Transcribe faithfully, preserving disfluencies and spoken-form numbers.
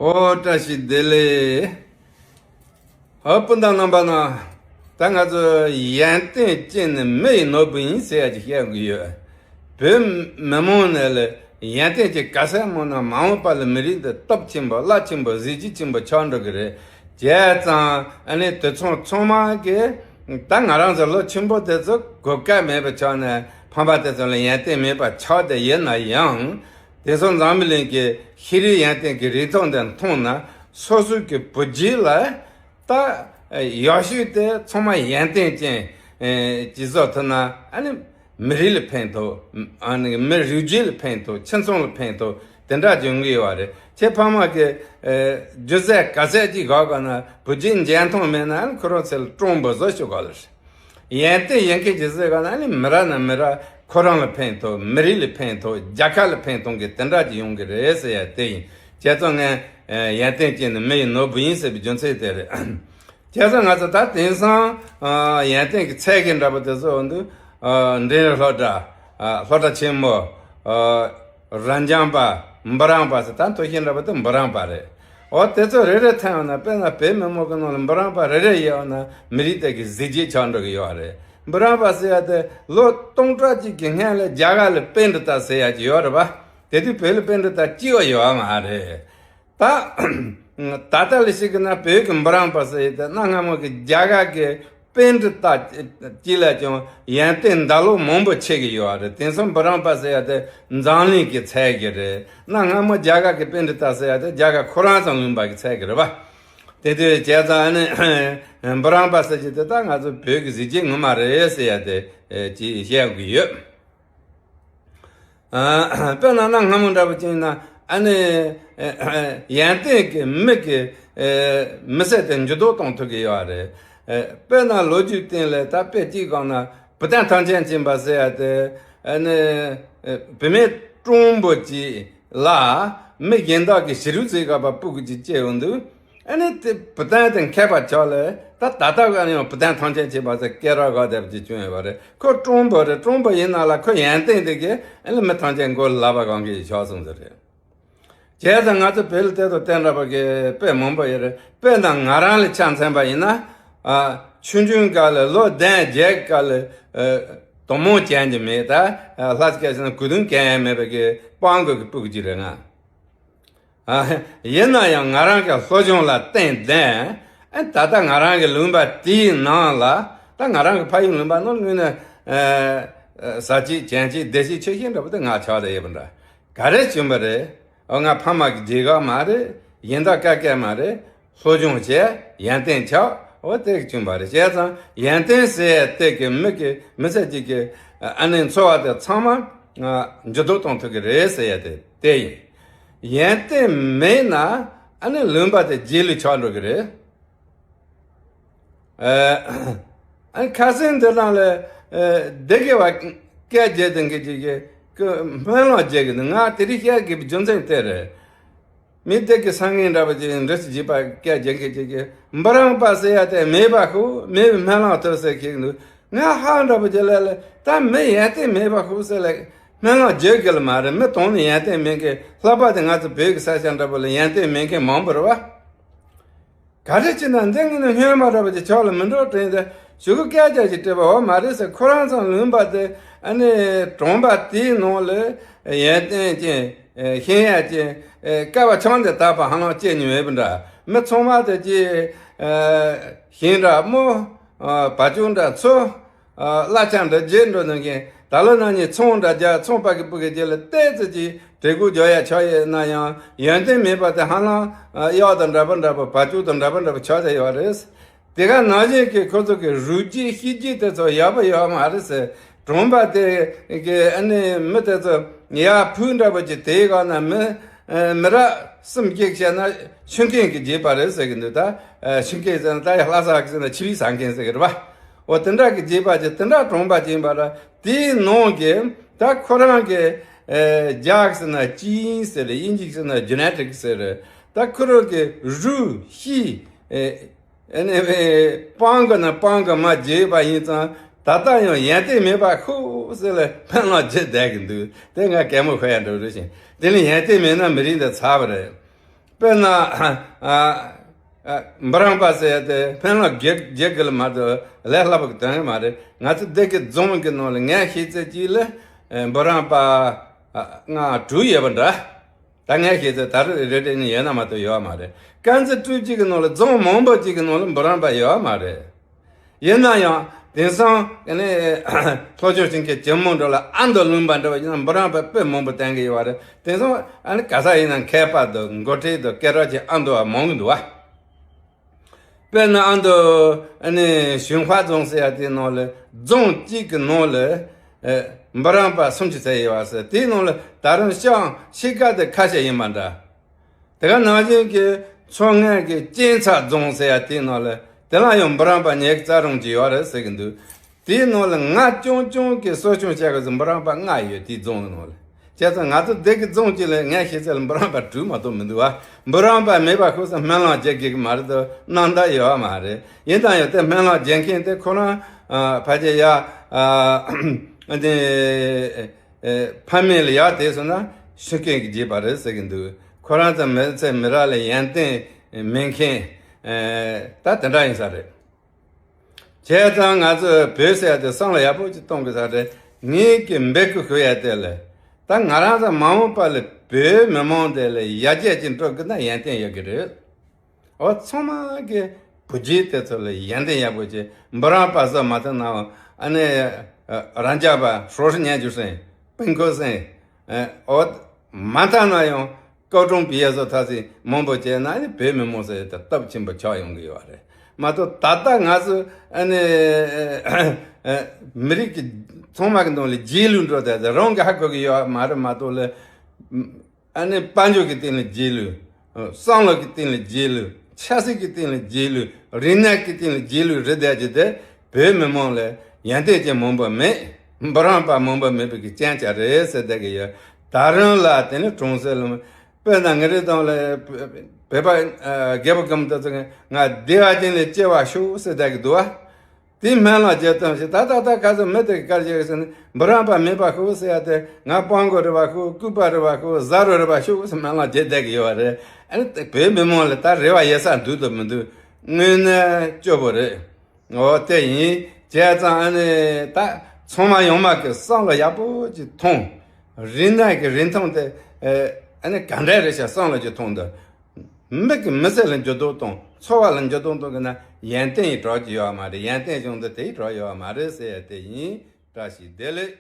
ཨོ་བཀྲ་ཤིས་བདེ་ལེགས། ཨོ་སྤུན་ཟླ་རྣམ་པ་ན། ད་ང་ཚོ་ཡོན་ཏན་ཅན་ནི་མི་ཡི་ནོར་བུ་ཡིན་ཟེར་ཡ་ཅིག་བཤད་དགོས་ཡོད། བོད་མི་མང་ནས་ལ་ཡོན་ཏན་ཅན་ག་ཚད་མང་ན་མ་འོངས་པ་ལ་མི་རིགས་འདི་སྟོབས་ཆེན་པོ་རླབས་ཆེན་པོ་གཟི་བརྗིད་ཆེན་པོ་ཆགས་འགྲོ་གི་རེད། བྱས་ཙང་ཨ་ནི་དེ་ཚོ་ཚང་མ་གི་ད་ང་རང་ཚོ་ལོ་ཆེན་པོ་དེ་ཚོ་གོ་སྐབས་མེད་པ་ཆགས་ནས་ཕམ་པ་དེ་ཚོ་ལ་ཡོན་ཏན་མེད་པ་ཆགས་བསྡད་ཡོད་ན་ཡང་། དེང་སང་འཛམ་བུ་གླིང་གི་ཤེས་རིག་ཡོན་ཏན་གྱི་རིན་ཐང་དེ་མཐོང་ན་སོ་སོའི་གི་བུ་རྒྱུད་ལ་ད་ཡག་ཤོས་དེ་ཚང་མ་ཡོན་ཏན་ཅན་ཅིག་བཟོ་ཐུབ་ན་ཨ་ནི་མི་རིགས་ལ་ཕན་ཐོགས། ཨ་ནི་མི་རིགས་རྒྱུད་ལ་ཕན་ཐོགས། ཁྱིམ་ཚང་ལ་ཕན་ཐོགས། དེ་འདྲ་བྱུང་གི་ཡོད་རེད། ཁྱེད་ཕ་མ་གི་རྒྱུ་རྫས་ག་ཚད་ཅིག་དགོས་དགོས་ན་བུ་རྒྱུད་འཇོན་ཐང་མེད་ན་ཨ་ནི་ཁོ་རང་ཚོ་ལ་སྤྲང་པོ་བཟོ་ཤོག་ག་ལ་རེད། ཡོན་ཏན་ཡོད་མཁན་གྱི་ཟེར་ག་ན་ནི་མི་རབས་ནས་མི་རབས་ཁོ་རང་ལ་ཕན་ཐོགས། མི་རིགས་ལ་ཕན་ཐོགས། རྒྱལ་ཁབ་ལ་ཕན་ཐོགས་མཁན་དེ་འདྲ་ཅིག་ཡོང་གི་རེད་ཟེར་ཡ་དེ་ཡིན། བྱས་ཙང་ངས་ཡོན་ཏན་ཅན་ནི་མི་ཡི་ནོར་བུ་ཡིན་ཟེར་བའི་རྒྱུ་མཚན་དེ་རེད། བྱས་ཙང་ང་ཚོ་ད་དེང་སང་ཡོན་ཏན་གྱི་ཚད་བརྒལ་འདྲ་པོ་དེ་ཚོ་འོང་དུས་འབྲིང་རིམ་སློབ་གྲྭ། སློབ་གྲྭ་ཆེན་མོ། རབ་འབྱམས་པ། འབུམ་རམས་པ་ཟེར། ད་མཐོ་ཤོས་འདྲ་པོ་དེ་འབུམ་རམས་པ་རེད། འོ་དེ་ཚོ་རེ་རེ་ཐོན་ཡོང་ན། དཔེར་ན་བོད་མི་མང་གི་ནང་ལ་འབུམ་རམས་པ་རེ་རེ་ཡོད་ན་མི་རིགས་དེ་གི་གཟི་བརྗིད་ཆགས་འགྲོ་གི་ཡོད་རེད། འབུམ་རམས་པ་ཟེར་ཡ་དེ་ལོ་སྟོང་ཕྲག་གཅིག་གི་སྔོན་ལ་རྒྱ་གར་ལ་པཎྜི་ཏ་ཟེར་ཡ་ཅིག་ཡོད་རེད་པ། དེ་དུས་བོད་ལ་པཎྜི་ཏ་གཅིག་པ་ཡོད་མ་རེད། ད་ད་ལྟ་ལ་ཞིག་གི་ན་བོད་ཀྱི་འབུམ་རམས་པ་ཟེར་ཡ་དེ་གནའ་སྔ་མོ་གི་རྒྱ་གར་གི་པཎྜི་ཏ་གཅིག་ལ་ཀྱང་ཡོན་ཏན་འདའ་ལོག་མང་པོ་ཆགས་ཀྱི་ཡོད་རེད། དེང་སང་འབུམ་རམས་པ་ཟེར་ཡ་དེ་འཛམ་གླིང་གི་ཚད་ཀྱི་རེད། གནའ་སྔ་མོ་རྒྱ་གར་གྱི་པཎྜི་ཏ་ཟེར་ཡ་དེ་རྒྱ་གར་ཁོ་རང་ཙམ་ལུང་པ་གི་ཚད་ཀྱི་རེད་པ། དེ་དུས་བྱས་ཙང་ཨ་ནི་འབུམ་རམས་པ་ཟེར་གྱི་དེ་ད་ང་ཚོ་བོད་ཀྱི་གཟི་བརྗིད་ངོ་མ་རེད་ཟེར་ཡ་དེ་ཅིག་བཤད་དགོས་ཀྱི་ཡོད། དཔེར་ན་གནའ་སྔ་མོ་འདྲ་པོ་ཅིག་ཡིན་ན་ཨ་ནི་ཡོན་ཏན་གྱི་མི་གི་མི་ཚེ་དེ་འགྱུར་ལྡོག་གཏོང་ཐུབ་ཀྱི་ཡོད་རེད། དཔེར་ན་ལོ་རྒྱུས་སྟེང་ལ་ད་དཔེ་གཅིག་གང་ན་བུ་སྟོན་ཐམས་ཅད་མཁྱེན་པ་ཟེར་ཡ་དེ་ཨ་ནི་བུད་མེད་སྤྲང་པོ་ཅིག་ལ་མི་གཞན་དག་གིས་ཞེ་དྲག་བརྩི་དགོས་པ་སྤུ་གུ་ཅིག་སྐྱེས་ཡོང་དུས། ཨ་ནི་དེ་བུ་སྟོན་དེ་མཁས་པ་ཆགས་ལ། ད་ད་ལྟ་ག་ནས་ཡང་བུ་སྟོན་ཐམས་ཅད་མཁྱེན་པ་ཟེར་སྐད་གྲགས་དགའ་དེབ་ཅིག་བྱུང་ཡོད་པ་རེད། ཁོ་སྤྲང་པོ་རེད། སྤྲང་པོ་ཡིན་ན་ལ་ཁོ་ཡོན་ཏན་དེ་གིས་ཨ་ནི་མི་ཐམས་ཅད་མགོ་ལ་ལག་པ་གང་གི་ཆགས་སོང་ཟེར་རེད། བྱས་ཙང་ང་ཚོ་བོད་ལ་དེ་ཚོ་བསྟན་འདྲ་པོ་གི་དཔེ་མང་པོ་ཡོད་རེད། དཔེར་ན་ང་རང་ལ་ཆ་མཚོན་པ་ཡིན་ན། ཨ་ཆུང་ཆུང་སྐབས་ལ་ལོ་བདུན་བརྒྱད་སྐབས་ལ་ཨ་དོགས་སློང་བྱེད་རྒྱུ་མེད། ད་ཨ་ལྷ་སྐལ་ཟེར་ན་གོས་ཐུང་གང་ཡང་མེད་པའི་གི་སྤྲང་པོ་གི་སྤུ་གུ་ཅིག་རེད་ང་། ཨ། ཡིན་ན་ཡང་ང་རང་གི་སློབ་སྦྱོང་ལ་བརྟེན་ཏེ། ཨ། ད་ལྟ་ང་རང་གི་ལུང་པ་དེའི་ནང་ལ། ད་ང་རང་གི་ཕ་ཡུལ་ལུང་པ་ནང་དངོས་གནས། ཨ། ཨ། ཟ་བྱེད་གྱོན་བྱེད་བདེ་བྱེད་ཆོས་བྱེད་འདྲ་པོ་དེ་ང་ཆགས་བསྡད་ཡོད་པ་འདྲ། ག་རེ་བྱུང་བ་རེད། ཨོ་ང་ཕ་མ་གི་རྗེས་འགྲོ་མ་རེད། གཞན་དག་ག་གེ་མ་རེད། སློབ་སྦྱོང་བྱས། ཡོན་ཏན་ཆགས། འོ་དེ་གི་བྱུང་བ་རེད། བྱས་ཙང་ཡོན་ཏན་ཟེར་ཡ་དེ་གི་མི་གི་མི་ཚེ་གཅིག་གི་ཨ་ནི་འཚོ་བ་དེ་ཚང་མ་འགྱུར་ལྡོག་གཏོང་ཐུབ་ཀྱི་རེད་ཟེར་ཡ་དེ་དེ་ཡིན། ཡོན་ཏན་མེད་ན་ཨ་ནི་ལུང་པ་དེ་རྗེས་ལུས་ཆགས་འགྲོ་གི་རེད། ཨ་ནི་ཁ་སང་འདི་ནང་ལ་སྡེ་དགེ་བ་སྐད་རྒྱག་དེ་གི་ཅིག་གི་སྨོན་ལམ་རྒྱག་གི་འདུག་ང་དེ་རིང་བཤད་དགོས་པའི་རྒྱུ་མཚན་དེ་རེད། མི་དེ་གི་སང་ཉིན་འདྲ་པོ་ཅིག་འདྲི་ཞིག་བྱེད་པ་སྐད་རྒྱག་མཁན་ཅིག་གིས་འབུམ་རམས་པ་ཟེར་ཡ་དེ་མེད་པ་ཤོག་མེད་པའི་སྨོན་ལམ་ཐོབ་ཟེར་ཁྱེར་འདུག་ང་ཧ་འདྲ་པོ་ཅིག་ལ་ལ་ད་མི་ཡོན་ཏན་མེད་པ་ཤོག་ཟེར་ལ་སྨོན་ལམ་རྒྱག་གི་ལ་མ་རེད། མི་དོན་ནི་ཡོན་ཏན་མེད་མཁན། ལྷག་པར་དུ་ང་ཚོ་བོད་ཀྱི་ས་ཆ་འདྲ་པོ་ལ་ཡོན་ཏན་མེད་མཁན་མང་པོ་རེད་བ། ག་རེ་བྱས་ན་འདི་ངས་ནི་སྨྱོན་པ་འདྲ་པོ་ཅིག་ཆགས་ལ་མི་འགྲོ་དྲན་ཏེ་གཞུག་གུ་སྐད་ཆ་ཞིག་དྲིས་པ། འོ་མ་རེད་ཟེར། ཁོ་རང་ཚོ་ལུང་པ་དེ་ཨ་ནི་གྲོང་པ་དེའི་ནང་ལ་ཡོན་ཏན་ཅན་ཤེས་ཡ་ཅན་སྐལ་བ་ཆུང་དེ་དག་པ་ཧ་ལམ་སྐྱེ་མྱོང་ཡོད་པ་འདྲ། མི་ཚང་མ་དེ་ཅིག་ཞིང་འདྲ་རྨོ། བ་ཕྱུགས་འདྲ་འཚོ། གླ་ཆ་འདྲ་རྒྱག་འགྲོ་ནང་གི་ད་ལོ་ན་ནི་ཚོང་འདྲ་རྒྱག་ཚོང་པ་གི་སྤུ་གུ་རྗེས་ལ་ཏོག་ཙམ་ཅིག་གྲོས་བསྡུར་རྒྱག་ཡ་ཆགས་ཡོད་ན་ཡང་ཡོན་ཏན་མེད་པ་དེ་ཧ་ལམ་གཡག་དང་འདྲ་པོ་འདྲ་པོ་བ་ཕྱུགས་དང་འདྲ་པོ་འདྲ་པོ་ཆགས་བསྡད་ཡོད་རེད། དེ་ག་ནང་བཞིན་གྱི་ཁོ་ཚོ་གི་རིག་རྒྱུ་ཤེས་རྒྱུ་དེ་ཚོ་ཡག་པོ་ཡོད་མ་རེད་ཟེར། གྲོང་པ་དེ་གི་ཨ་ནི་མི་དེ་ཚོ་ཡར་ཕུད་འདྲ་པོ་ཅིག་དེའི་སྒང་ན་མི་མི་རབས་གསུམ་གཅིག་བཤད་ན་ཤུགས་མཁན་གྱི་རྒྱུད་པ་རེད་ཟེར་གི་འདུག་ད་ཤུགས་མཁན་ཟེར་ན་ད་ཡ་ལྷ་ས་གི་ཟེར་ན་ཆི་བའི་ས་མཁན་ཟེར་གི་རེད་པ། འོ་དེ་འདྲ་གི་རྒྱུད་པ་ཅིག་དེ་འདྲ་གྲོང་པ་ཅིག་ཡིན་པ་ར། དེའི་ནང་གི་ད་ཁོ་རང་གི་ཨེ་རྒྱག་ཟེར་ན་ཇི་ཡིན་ཟེར་རེད། དབྱིན་ཇི་ཟེར་ན་ཇེ་ནེ་ཊིག་ཟེར་རེད། ད་ཁོ་རང་གི་རུས་ཤི་ཨེ་ཨེ་ནས་སྤང་གི་ན་སྤང་གི་མ་བརྗེད་པ་ཡིན་ཙང་ད་ལྟ་ཡང་ཡོན་ཏན་མེད་པ་ཤོག་ཟེར་ལ་སྨོན་ལམ་རྒྱག་བསྡད་གི་འདུག་དེ་ང་གད་མོ་ཤོར་ཡ་འདྲ་རེད་ཤིང་། དེ་ནི་ཡོན་ཏན་མེད་ན་མི་རིགས་འདི་ཚར་བ་རེད། དཔེར་ན། ཨ། ཨ། འབུམ་རམས་པ་ཟེར་ཡ་དེ་སྨོན་ལམ་རྒྱག་རྒྱག་གི་ལ་མ་གཏོགས་ལས་སླ་པོ་གི་དོན་མ་རེད། ང་ཚོ་སྡེ་དགེ་རྫོང་གི་ནང་ལ་ངས་ཤེས་ཚད་ཅིག་ལ། ཨ། འབུམ་རམས་པ། ཨ། ལྔ་དྲུག་ཡོད་པ་འདྲ། ད་ངས་ཤེས་ཚད་ད་རེ་རེ་རེ་ནི་ཡོད་ན་མ་གཏོགས་ཡོད་མ་རེད། དཀར་མཛེས་སྤྲུལ་སྐུ་གི་ནང་ལ་རྫོང་མང་པོ་ཅིག་གི་ནང་ལ་འབུམ་རམས་པ་ཡོད་མ་རེད། ཡིན་ན་ཡང་དེང་སང་ཨ་ནི་ལྷོ་ཕྱོགས་ཞིང་ཁའི་ཇོ་མོ་འདྲ་ལ་ཨ་མདོ་ལུང་པ་འདྲ་བ་ཡིན་ན་འབུམ་རམས་པ་དཔེ་མང་པོ་བསྟེན་གི་ཡོད་པ་རེད། དེང་སང་ཨ་ནི་ག་ས་ཡིན་ན་མཁས་པ་དང་འགོ་ཁྲིད་དང་སྐད་གྲགས་ཅན་ཨ་མདོ་བ་མང་གི་འདུག་བ། དཔེར་ན་ཨ་མདོ་ཨ་ནི་ཞུན་ཧྭ་རྫོང་ཟེར་ཡ་དེའི་ནང་ལ་རྫོང་གཅིག་གི་ནང་ལ་ཨ་འབུམ་རམས་པ་སུམ་ཅུ་ཙམ་ཡོད་པ་ཟེར། དེའི་ནང་ལ་ད་རུང་ཤང་ཕྱེད་ཀ་དེ་ཁ་ཤས་ཡིན་པ་འདྲ། དེ་ག་ནང་བཞིན་གྱི་མཚོ་སྔོན་གྱི་གཅན་ཚ་རྫོང་ཟེར་ཡ་དེའི་ནང་ལ་དེ་ལ་ཡང་འབུམ་རམས་པ་ཉི་ཤུ་རྩ་གྲངས་ཅིག་ཡོད་རེད་ཟེར་གྱི་འདུག་དེའི་ནང་ལ་ང་རྐྱང་རྐྱང་གིས་གསོ་སྐྱོང་བྱ་དགོས་ཚེ་འབུམ་རམས་པ་ལྔ་ཡོད། དེའི་རྫོང་གི་ནང་ལ། བྱས་ཙང་ང་ཚོ་སྡེ་དགེ་རྫོང་གཅིག་ལ་ངས་ཤེས་ཚད་ལ་འབུམ་རམས་པ་དྲུག་མ་གཏོགས་མི་འདུག་བ། འབུམ་རམས་པ་མེད་པ་ཁུག་ས་སྨོན་ལམ་རྒྱག་དགོས་ཀྱི་མ་རེད་དོ། རྣམ་དག་ཡོད་བ་མ་རེད། ཡིན་ད་ཡང་དེ་སྨོན་ལམ་རྒྱག་མཁན་དེ་ཁོ་རང་ཨ་ཕལ་ཆེར་ཡ་ཨ་དེ་ཕ་མེས་ལ་ཡ་དེ་སོང་ན་ཤི་མཁན་གྱི་རྗེས་པ་རེད་ཟེར་གྱི་འདུག་ཁོ་རང་ཚོ་མི་ཚེ་མི་རབས་ལ་ཡོན་ཏན་མེད་མཁན་ཨ་ད་དེ་འདྲ་ཡིན་ས་རེད། བྱས་ཙང་ང་ཚོས་བོད་ཟེར་ཡ་དེ་བསམ་བློ་ཡག་པོ་ཅིག་གཏོང་དགོས་ས་རེད། ངེད་ཀྱི་འབོད་སྐུལ་ཞུ་ཡ་དེ་ལ། ད་ང་རང་ཚོ་མ་འོངས་པ་ལ་བོད་མི་མང་དེ་ལ་ཡར་རྒྱས་ཅིག་འགྲོ་དགོས་ན་ཡོན་ཏན་ཡོད་ཀྱི་རེད། འོ་ཚང་མ་གི་བུ་རྒྱུད་དེ་ཚོ་ལ་ཡོན་ཏན་ཡག་པོ་བྱེད། འབུམ་རམས་པ་ཟེར་མ་ཐུབ་ནའང་ཨ་ནི་རང་རྐྱ་པ་ཧྲོ་ཧྲི་ཉན་རྒྱུ་སེང་སྤུན་ཁོ་སེང་། འོ་མ་ཐག་ན་ཡང་། སྐུ་དྲུང་པི་ཡ་སོ་ཐ་སི་མང་པོ་བྱས་ན་ནི་བོད་མི་མང་ཚོ་ད་སྟོབས་ཆེན་པོ་ཆགས་ཡོང་གི་ཡོད་རེད་མ་གཏོགས། ད་ལྟ་ང་ཚོ་ཨ་ནི་མི་རིགས་ཀྱི་ཚང་མ་གི་ནང་ལ་རྗེས་ལུས་འགྲོ་བསྡད་དེ་རང་གི་ཧ་གོ་གི་ཡོད་མ་རེད་མ་གཏོགས་ལ། ཨ་ནི་དཔལ་འབྱོར་གྱི་སྟེང་ལ་རྗེས་ལུས། བསམ་བློ་གི་སྟེང་ལ་རྗེས་ལུས། ཆབ་སྲིད་ཀྱི་སྟེང་ལ་རྗེས་ལུས། རིག་གནས་ཀྱི་སྟེང་ལ་རྗེས་ལུས་རེད་བསྡད་ཀྱི་དེ་བོད་མི་མང་ལ་ཡོན་ཏན་ཅན་མང་པོ་མེད། འབུམ་རམས་པ་མང་པོ་མེད་པའི་གི་རྐྱེན་ཆ་རེད་ཟེར་བསྡད་ཀྱི་ཡོད། ད་རུང་ལ་དེ་ནི་གྲོང་གསེབ་ལ། དཔེར་ན་ངའི་རེ་དོན་ལ་བོད་པ་རྒད་པོ་རྒན་མོ་དེ་ཚོ་ང་བདེ་བ་ཅན་ལ་སྐྱེ་བར་ཤོག་ཟེར་བསྡད་ཀྱི་འདུག་བ། དེ་སྨོན་ལམ་རྒྱག་སྟངས་ཤིག་ད་ད་ད་ག་ཚོད་མི་དེ་གི་སྐར་རྒྱག་ཟེར་ནས་འབུམ་རམས་པ་མེད་པ་ཤོག་ཟེར་ཡ་དེ་ང་སྤྲང་པོ་རེད་པ་ཤོག་སྐུད་པ་རེད་པ་ཤོག་གཟའ་རོ་རེད་པ་ཤོག་ཟེར་སྨོན་ལམ་རྒྱག་བསྡད་ཀྱི་ཡོད་པ་རེད། ཨ་ནི་དེ་བོད་མི་མང་ལ་ད་རེ་བ་ཡོད་ས་འདུག་དང་མི་འདུག་དངོས་གནས་སྐྱོ་པོ་རེད། འོ་དེ་ཡིན། བྱས་ཙང་ཨ་ནི་ད་ཚང་མ་ཡོང་མ་གི་བསམ་བློ་ཡག་པོ་ཅིག་ཐོངས། རིག་གནས་ཀྱི་རིན་ཐང་དེ་ཨ་ནི་ག་འདྲ་རེད་ཤག་བསམ་བློ་ཅིག་ཐོངས་དང་། མི་གི་མི་ཚེ་ལ་འགྱུར་ལྡོག་གཏོང་། འཚོ་བ་ལ་འགྱུར་ལྡོག་གཏོང་གི་ན་ཡོན་ཏན་ཡི་གྲགས་ཀྱི་ཡོད་མ་རེད། ཡོན་ཏན་གཞུང་དུ་དེ་ཡི་གྲགས་ཡོད་མ་རེད་ཟེར་ཡ་དེ་ཡིན། བཀྲ་ཤིས་བདེ་ལེགས།